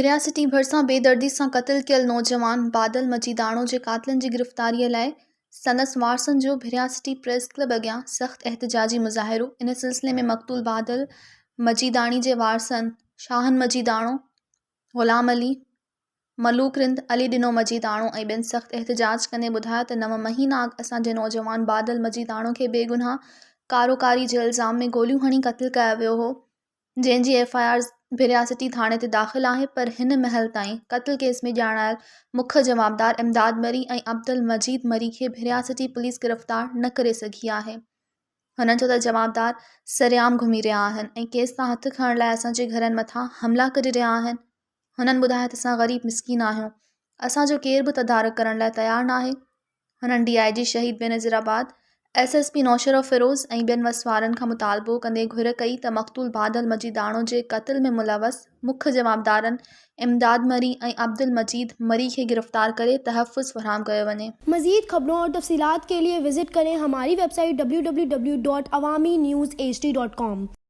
ڀريا city ڀرسان بيدردي سان قتل ڪيل نوجوان بادل مجيداڻو جي قاتلن جي گرفتاري لاء سندس وارثن جو ڀريا سٽي پريس ڪلب اڳيان سخت احتجاجي مظاهرو ان سلسلي ۾ مقتول بادل مجيداڻي جي وارثن شاهن مجيداڻو، غلام علي، ملوڪ رند، علي ڏنو مجيداڻو ۽ ٻين سخت احتجاج ڪندي ٻڌايو ته نو مهينا اڳ اسان جي نوجوان بادل مجيداڻو کي بيگناهه ڪاروڪاري جي الزام ۾ گوليون هڻي قتل ڪيو ويو هو. جنهن جي ايف I R ڀرياسٽي ٿاڻي تي داخل آهي پر هن مهل تائين قتل ڪيس ۾ ڄاڻايل مک جوابدار امداد مري ۽ عبدالمجيد مري کي ڀرياسٽي پوليس گرفتار نه ڪري سگهي آهي. هنن چيو ته جوابدار سرعام گهمي رهيا آهن ۽ ڪيس تان هٿ کڻڻ لاء اسان جي گهرن مٿان حملا ڪري رهيا آهن. هنن ٻڌايو ته اسان غريب مسڪين آهيون اسان جو ڪير به تدارڪ ڪرڻ لاء تيار ناهي. هنن D I G Shaheed Benazirabad, S S P Naushahro Feroze ۽ ٻين وس وارن کان مطالبو ڪندي گهر ڪئي ته مقتول بادل مجيداڻو جي قتل ۾ ملوث مک جوابدارن امداد مري ۽ عبدالمجيد مري کي گرفتار ڪري تحفظ فراهم ڪيو وڃي. مزيد خبرون اور تفصيلات کے لئے وزٽ ڪرين ھماري website W W W dot Awami news H D dot com.